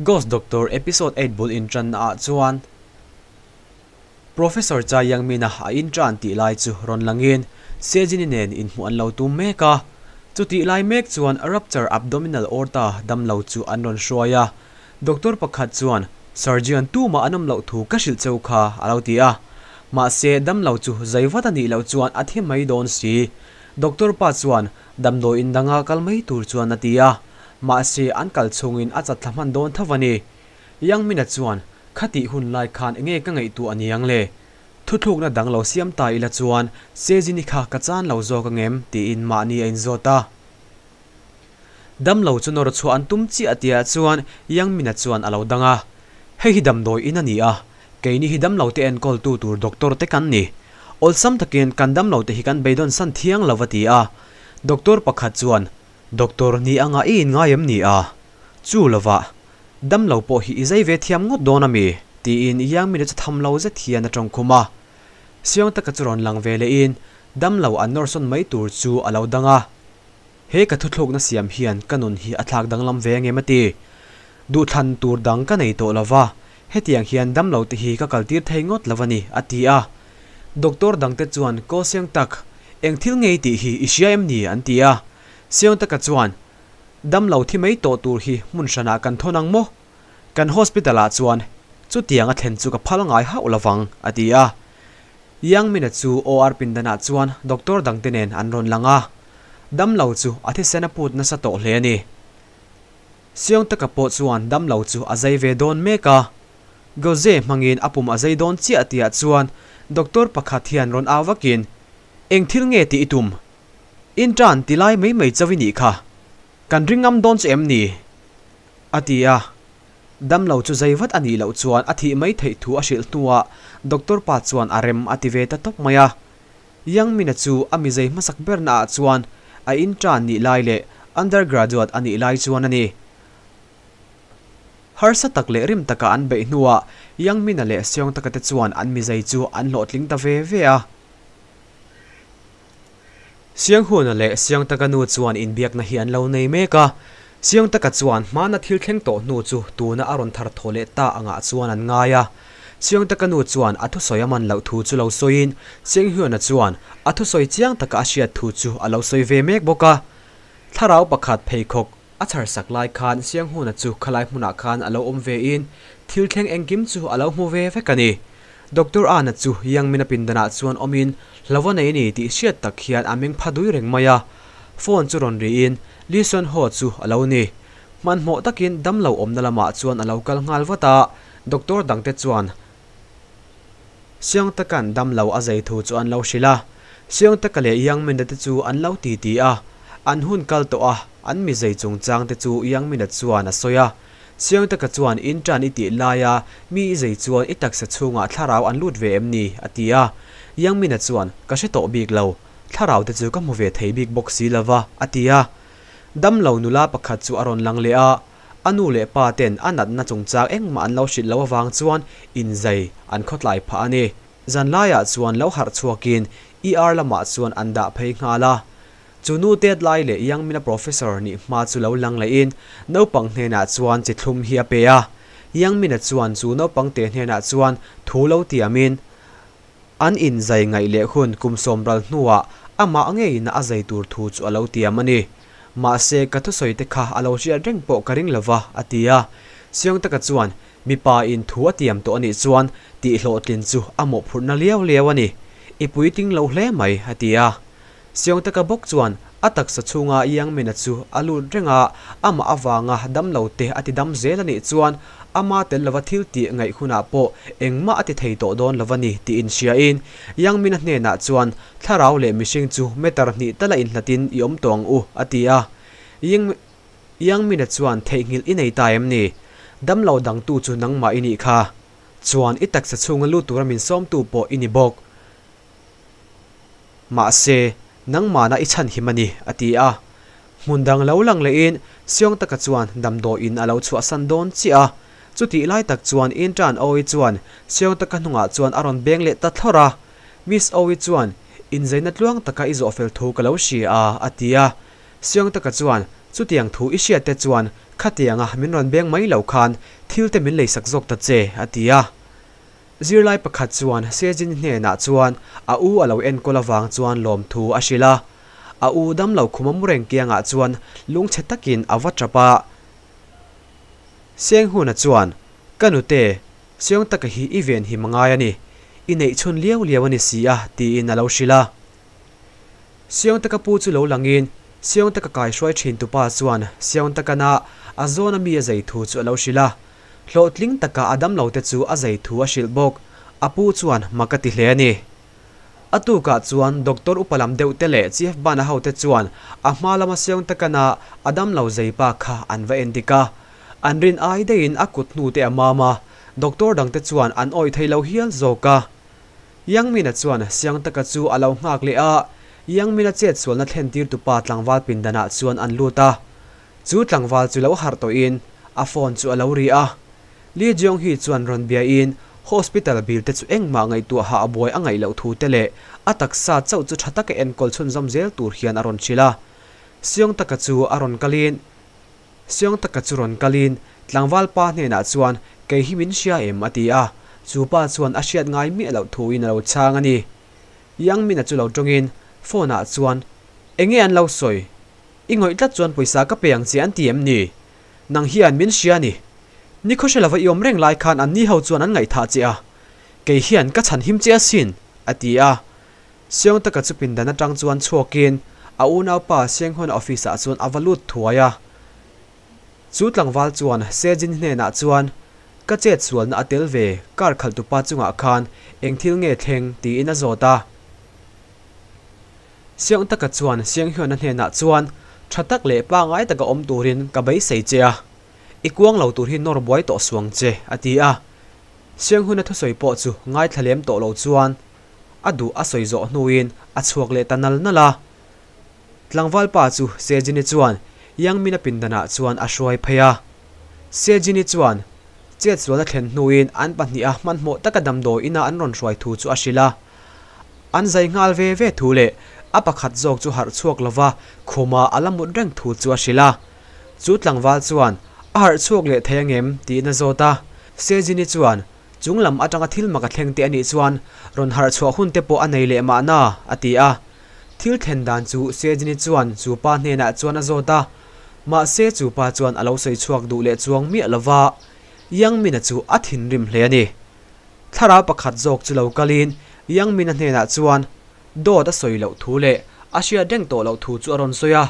Ghost Doctor Episode 8 bul intranna ah chuan Professor Cha Yang-min-a a intran tih lai chu rawn langin Sejin-i nen inhmuh an lo tum mek a. Chutih lai mek chuan rupture abdominal aorta damlo chu an rawn hruai a. Doctor pakhat chuan Surgeon tumah an awm loh thu ka hrilh cheu kha a lo ti a. Mahse damlo chu zai vat a nih loh chuan a thi mai dawn si. Doctor pa chuan damdawiin danga kal mai tur chuan a ti a. Mahse an kal chhungin a chatthla hman dawn tho a ni. Yang Mina chuan, Khatih hun lai khan enge ka ngaihtuah a niang le? Thuthlukna dang lo siam ta ila chuan Sejini kha ka chan lo zawk angem? tiin mahni a inzawt a. Damlo chu nawr chhuah an tum chiah tihah chuan Yang Mina chuan a lo dang a. Hei hi damdawi in a ni a, keini hi damlo te enkawltu tur doctor te kan ni. Awlsam takin kan damlo te hi kan beidawn san thiang lo a ti a. Doctor pakhat chuan, Doctor ni anga i inngai em ni a? Chu lovah, damlo pawh hi i zai ve thiam ngawt dawn a mi? tiin Yang Mina chu tham lo zet hian a tawng khum a. Siang taka chu rawn lang ve lehin damlo an nawrsawn mai tur chu a lo dang a. He ka thuthlukna siam hian ka nun hi a thlak danglam ve angem a ti. Duhthlan tur dang ka nei tawh lova, hetiang hian damlo te hi ka kaltir thei ngawt lo a ni, a ti a. Doctor dangte chuan Ko Siang Tak, eng thil ngei tih hi i hria em ni? an ti a. Siang Taka chuan, Damlo thi mai tawh tur hi hmun hranah kan thawn ang maw? Kan hospital ah chuan chutiang a thlen chu ka phal ngai hauh lovang, a ti a. Yang Mina chu OR pindanah chuan doctor dangte nen an rawn lang a. Damlo chu a thisen a put nasa tawh hle a ni. Siang taka pawh chuan damlo chu a zai ve dawn mek a. Gauze hmangin a pum a zai dawn chiah tihah chuan doctor pakhat hian rawn au vakin, Eng thil nge tih i tum? Intern ti lai mai mai chauh i nih kha. Kan ring ngam dawn chu em ni? A ti a. Damlo chu zai vat a nih loh chuan a thih mai theih thu a hrilh hnuah doctor pa chuan a rem a ti ve ta tawp mai a. Yang Mina chu a mizei hmasak berna ah chuan a intern nih lai leh undergraduate a nih lai chuan a ni. Harsa tak leh rim taka an beih hnuah Yang Mina leh Seong Taka te chuan an mizei chu an hlawhtling ta ve ve a. Sianghuna leh Siangtaka nu chuan inbiakna hi an lo nei mek a, Siangtaka chuan hmana thil thleng tawh hnu chu tuna a rawn thar thaw leh ta angah chuan an ngai a. Siangtaka nu chuan a thusawi a man loh thu chu lo sawiin Sianghyuna chuan a thusawi chiang taka a hriat thu chu a lo sawi ve mek bawk a. Thlarau pakhat pheikhawk a chhar sak lai khan Sianghuna chu khalai hmunah khan a lo awm vein thil thleng engkim chu a lo hmu ve vek a ni. Doctor Ana chu Yangmina pindanah chuan awmin hlauh a nei ni tih hriat tak hian a meng pha dui reng mai a. Phone chu rawn riin Lee Seon Ho chu a lo ni. Hmanhmawh takin damlo awmna lamah chuan a lo kal nghal vat a, doctor dangte chuan Seong Takan damlo a zei thu chu an lo hrilh a. Seong Taka leh Yangmina te chu an lo ti ti a, an hun kal tawh a, an mi zei chungchang te chu Yangmina chuan a sawi a. Siang taka chuan in tan i tih laia mi i zei chuan i taksa chhungah thlarau an lut ve em ni? a ti a. Yangmina chuan, Ka hre tawh bik lo. Thlarau te chu ka hmu ve thei bik bawk si lo va, a ti a. Damlo nula pakhat chu a rawn lang leh a, a nu leh pa ten a natna chungchang engmah an lo hrilh loh avang chuan inzai an khawtlai phah a ni. Zanlaiah chuan lo harh chhuakin ER lamah chuan an dah phei nghal a. Chu nu tet lai leh Yangmina professor nih hma chu lo lang lehin naupang hnenah chuan chi thlum hi a pe a. Yangmina chuan chu naupang te hnenah chuan thu lo tiamin an inzai ngaih leh hun kum sawmral hnuah amah ngeiin a zai tur thu chu a lo tiam a ni. Mahse ka thusawi te kha a lo hriat reng pawh ka ring lova, a ti a. Siang taka chuan mipa in thu a tiam tawh a nih chuan tih hlawhtlin chu a mawhphurhna liau liau a ni. I puitling lo hle mai, a ti a. Siang taka bawk chuan a taksa chhunga Yangmina chu a lut reng a, amah avanga damlo te a ti dam zel a nih chuan ama tel lova thil tih ngaih hunah pawh engmah a ti thei tawh dawn lo a ni tih inhriain Yangmina hnenah chuan thlarau leh mihring chu meter hnih tala inhlatin i awm tawh ang u a ti a. Yangmina chuan theihnghilh i nei ta em ni? Damlo dangtu chu nangmah i nih kha. Chuan i taksa chhunga lut tura min sawmtu pawh i ni bawk. Mahse, nangmahna i chhan him a ni, a ti a. Hmun dang lo lang lehin Siang taka chuan damdawiin a lo chhuahsan dawn chiah a. Chutih lai tak chuan Intern Owi chuan Siang taka hnungah chuan a rawn beng leh ta thlawrh a. Miss Owi chuan, Inzeina tluang taka i zawhfel thu ka lo hria a, a ti a. Siang taka chuan, Chutiang thu i hriat te chuan khatianga min rawn beng mai lo khan thil te min leisak zawk ta che, a ti a. Zirlai pakhat chuan Sejin hnenah chuan a u a lo enkawl avang chuan lawmthu a hrilh a. A u damlo khuma mu reng kiangah chuan lungchhe takin a va tap a. Senghuna chuan, Ka nute, Seong taka hi i ven him a ngai a ni. I neih chhun liau liau a ni si a, tiin a lo hrilh a. Seong taka pu chu lo langin Seong taka kaihruai thin tupa chuan Seong takana a zawna mi a zei thu chu a lo hrilh a. Hlawhtling taka a damlo te chu a zei thu a hrilh bawk. A pu chuan mak a ti hle a ni. A tukah chuan Doctor upa lam deuh te leh Chief Bana ho te chuan a hma lama Seong takana a damlo zei pa kha an va en dik a. An rin ai daihin a kut hnu te a mam a, Doctor dang te chuan an awih thei lo hial zawk a. Yangmina chuan Siangtaka chu a lo nghak leh a, Yangmina chetsualna thlentir tupa tlangval pindanah chuan an lut a. Chu tlangval chu lo harh tawhin a phone chu a lo ri a. Lee Jeong Hee chuan rawn biain hospital bill te chu engmah ngaihtuaha a buai a ngaih loh thu te leh a taksa chauh chu tha taka enkawl chhunzawm zel tur hian a rawn hrilh a. Siangtaka chu a rawn kalin Siangtaka chu rawn kalin tlangval pa hnenah chuan kei hi min hria em a ti a, chu pa chuan a hriat ngai miah loh thuin a lo chhang a ni. Yangmina chu lo tawngin phone ah chuan Enge an lo sawi? I ngawih tlat chuan pawisa ka pe ang che an ti em ni? Nang hian min hria ni. Ni khaw hre lova i awm reng lai khan an ni ho chuan an ngaihthah che a, kei hian ka chhan him che asin a ti a. Siangtaka chu pindan atang chuan chhuakin a unaupa Sianghawna office ah chuan a va lut thuai a. Chu tlangval chuan Sejin hnenah chuan, Ka chet sualna a tel ve, car khalhtupa chungah khan eng thil nge thleng? tiin a zawt a. Siangtaka chuan Sianghyuna hnenah chuan, Tha tak leh pangngai taka awm turin ka beisei che a, i kuang lo tur hi nawr buai tawh suang che, a ti a. Sianghuna thusawi pawh chu ngaithla lem tawh lo chuan a duh a sawi zawh hnuin a chhuak leh ta nal nal a. Tlangval pa chu Sejini chuan Yangmina pindanah chuan a hruai phei a. Sejini chuan chetsual a thlen hnuin an pahniha hmanhmawh taka damdawi ina an rawn hruai thu chu a hrilh a. An zai nghal ve ve thu leh a pakhat zawk chu harh chhuak lova khuma a la mut reng thu chu a hrilh a. Chu tlangval chuan a harh chhuak leh thei angem tiin a zawt a. Sejini chuan Chung lam atanga thil mak a thleng te a nih chuan rawn harh chhuah hun te pawh a nei leh mahna, a ti a. Thil thlen dan chu Sejini chuan chu pa hnenah chuan a zawt a, mahse chu pa chuan a lo sawi chhuak duh leh chuang miah lo va, Yangmina chu a thinrim hle a ni. Thlarau pakhat zawk chu lo kalin Yangmina hnenah chuan dawt a sawi loh thu leh a hriat reng tawh loh thu chu a rawn sawi a.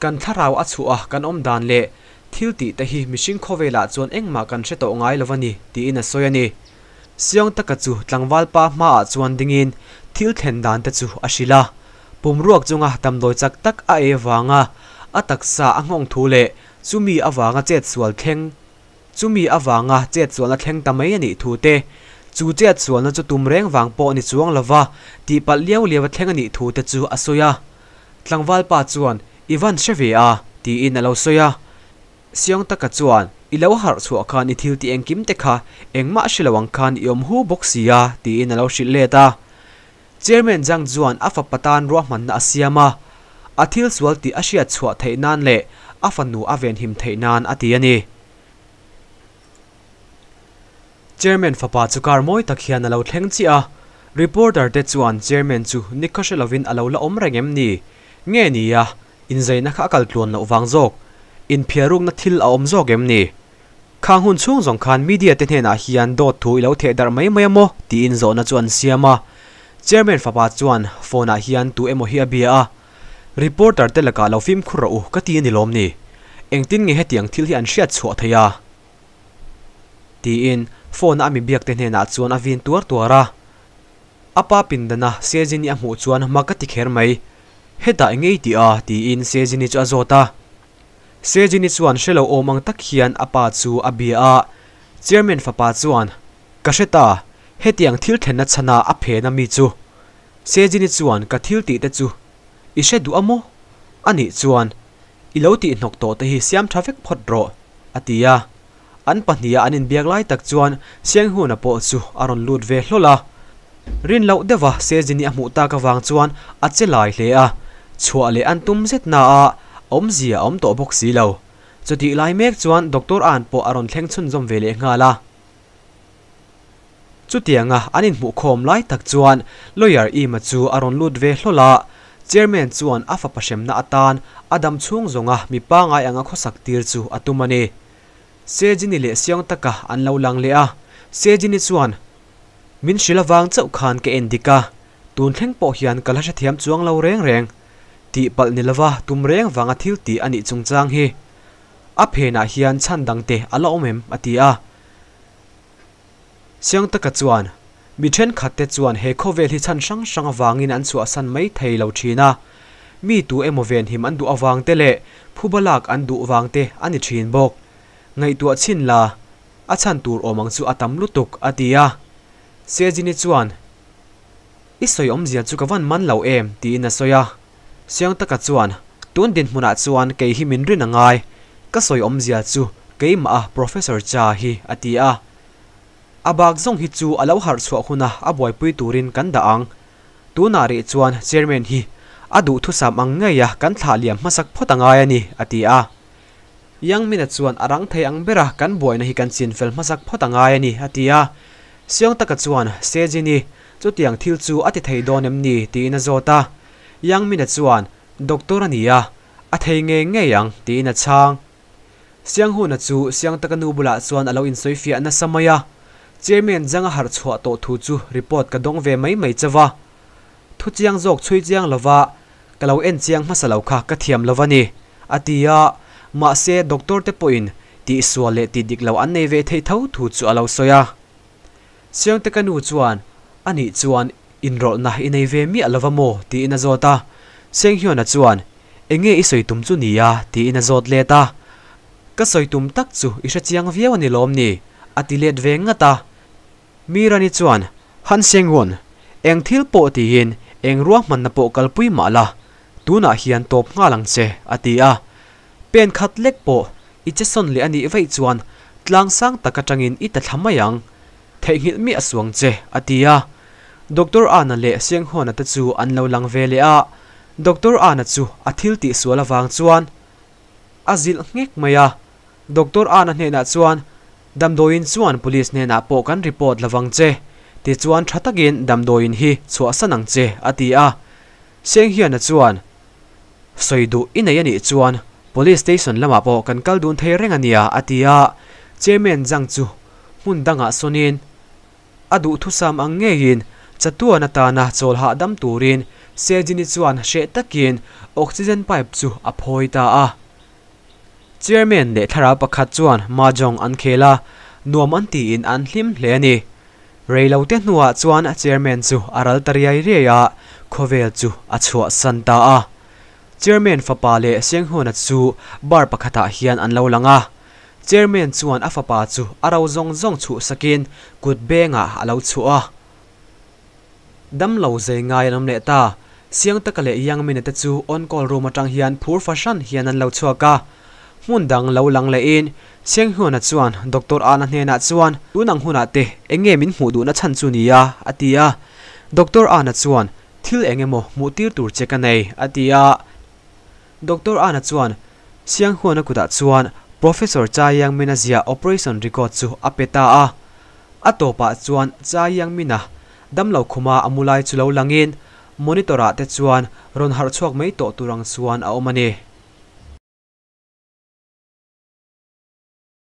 Kan thlarau a chhuah a kan awm dan leh thil tih te hi mihring khawvelah chuan engmah kan hre tawh ngai lo a ni, tiin a sawi a ni. Siang taka chu tlangval pa hmaah chuan dingin thil thlen dan te chu a hrilh a. Pumruak chunga damdawi chak tak a ei avanga a taksa a nghawng thu leh chumi avanga chet sual thleng chumi avanga chet sualna thleng ta mai a nih thu te, chu chet sualna chu tum reng vang pawh ni chuang lova tihpalh liau liau a thleng a nih thu te chu a sawi a. Tlangval pa chuan, I van hre ve a, tiin a lo sawi a. Siang taka chuan, I lo harh chhuah khan i thil tih engkim te kha engmah hre lo ang khan i awm hu bawk si a, tiin a lo hrilh let a. Chairman Zhang chuan a fapa tan ruahmanna a siam a, a thil sual tih a hriat chhuah theih nan leh a fanu a venhim theih nan a ti a ni. Chairman fapa chu car mawi tak hian a lo thleng chiah a, reporter te chuan Chairman chu nikhaw hre lovin a lo la awm reng em ni? Nge ni a, inzaina kha a kal tluan loh vang zawk? Inphiarukna thil a awm zawk em ni? Khang hun chhung zawng khan media te hnenah hian dawt thu i lo theh darh mai mai a maw? tiin zawhna chu an siam a. Chairman fapa chuan phone ah hian tu emaw hi a bia a, Reporter te lakah lo fimkhur rawh u ka ti a ni lawm ni? Engtin nge hetiang thil hi an hriat chhuah thei a? Tiin phone a mi biak te hnenah chuan a vin tuar tuar a. A pa pindana Sejini a hmuh chuan hma ka ti kher mai. Hetah eng ngei tih a? tiin Sejini chu a zawt a. Sejini chuan hre lo awm ang tak hian a pa chu a bia a. Chairman fapa chuan, Ka hre ta, hetiang thil thlenna chhana a phen a mi chu. Sejini chuan ka thil tih te chu i hre duh a maw? Anih chuan I lo tih hnawk tawh te hi siam tha vek phawt rawh, a ti a. An pahniha an inbiak lai tak chuan Sianghuna pawh chu a rawn lut ve hlawl a. Rin loh deuha Sejini a hmuh tak avang chuan a che lai hle a. Chhuah leh an tum zet na a, Awmzia a awm tawh bawk si lo. Chutih lai mek chuan Doctor An pawh a rawn thleng chhunzawm ve leh nghal a. Chutianga an inhmuhkhawm lai tak chuan Lawyer Ima chu a rawn lut ve hlawl a, Chairman chuan a fapa hremna atan a dam chhung zawnga mi pangai anga khawsak tir chu a tum a ni. Sejini leh Siang taka an lo lang leh a, Sejini chuan, Min hrilh avang chauh khan ka en dik a, tun thleng pawh hian ka la hrethiam chuang lo reng reng. Tihpalh ni lova tum reng vanga thil tih a nih chungchang hi a phenah hian chhan dangte a la awm em? a ti a. Siang taka chuan, Mi thenkhatte chuan he khawvel hi chhan hrang hrang avangin an chhuahsan mai thei lo thin a, mi tu emaw venhim an duh avangte leh phuba lak an duh vangte a ni thin bawk. Ngaihtuah chhin la, a chhan tur awm ang chu a tam lutuk, a ti a. Sejini chuan, I sawi awmzia chu ka van man lo em? tiin a sawi a. Siang taka chuan, Tun dinhmunah chuan kei hi min rin a ngai, ka sawi awmzia chu keimah a Professor Cha hi, a ti a. A bak zawng hi chu a lo harh chhuah huna a buaipui turin kan dah ang. Tunah rih chuan Chairman hi a duhthusam ang ngeia kan thlah liam hmasak phawt a ngai a ni, a ti a. Yang Mina chuan a rang thei ang bera kan buaina hi kan chinfel hmasak phawt a ngai a ni, a ti a. Siang taka chuan, Sejini, chutiang thil chu a ti thei dawn em ni? tiin a zawt a. Yang Mina chuan, Doctor a ni a, a thei ngei ngei ang, tiin a chhang. Siang Huna chu Siang taka nu bulah chuan a lo insawifiah nasa mai a. Chairman Zhang a harh chhuah tawh thu chu report ka dawng ve mai mai chauh a. Thu chiang zawk chhui chiang lova ka lo en chiang hmasa lo kha ka thiam lo a ni, a ti a. Mahse, doctor te pawhin tihsual leh tih dik lo an nei ve theih tho thu chu a lo sawi a. Siangte ka nu chuan, A nih chuan inrawlhna i nei ve miah lova maw? tiin a zawt a. Senghyuna chuan, Enge i sawi tum chu nia? tiin a zawt let a. Ka sawi tum tak chu i hre chiang viau a ni lawm ni? a ti let ve ngat a. Mirani chuan, Han Sengwon, eng thil pawh tiin eng ruahmanna pawh kalpui mah la, tunah hian tawp nghal ang che, a ti a. Pen khat lek pawh i che sawn leh a nih vaih chuan tlang sang tak atangin i ta thla mai ang. Theihnghilh miah suang che, a ti a. Doctor Ana leh Sianghawna te chu an lo lang ve leh a. Doctor Ana chu a thil tihsual avang chuan a zilh nghek mai a. Doctor Ana hnenah chuan, Damdawiin chuan police hnenah pawh kan report lo vang che, tichuan tha takin damdawiin hi chhuahsan ang che, a ti a. Senghiana chuan, Sawi duh i nei a nih chuan police station lamah pawh kan kal dun thei reng a nia, a ti a. Chairman Zhang chu hmun dangah sawnin a duhthusam ang ngeiin chatuan atana chawl hahdam turin Sejini chuan hreh takin oxygen pipe chu a phawi ta a. Chairman leh thlarau pakhat chuan mahjong an khel a, nuam an tiin an hlim hle a ni. Reilote hnuah chuan Chairman chu a ral ta riai riai a, khawvel chu a chhuahsan ta a. Chairman fapa leh Senghuna chu bar pakhatah hian an lo lang a. Chairman chuan a fapa chu a ro zawng zawng chhuhsakin kut bengah a lo chhuah a. Damlo zei ngai an awm leh ta. Siang taka leh Yang Mina te chu on call room atang hian phur fahran hian an lo chhuak a. Hmun dang lo lang lehin Siang Hyuna chuan Doctor Ana hnenah chuan tun ang hunah te eng nge min hmuh duhna chhan chu nia a ti a. Doctor Ana chuan thil eng emaw hmuh tir tur che ka nei a ti a. Doctor Ana chuan Siang Hyuna kutah chuan Professor Cha Yang Mina ziah operation record chu a pe ta a. A tawpah chuan Cha Yang Mina damlo khuma a mu lai chu lo langin monitor ah te chuan rawn harh chhuak mai tawh tur ang chuan a awm a ni.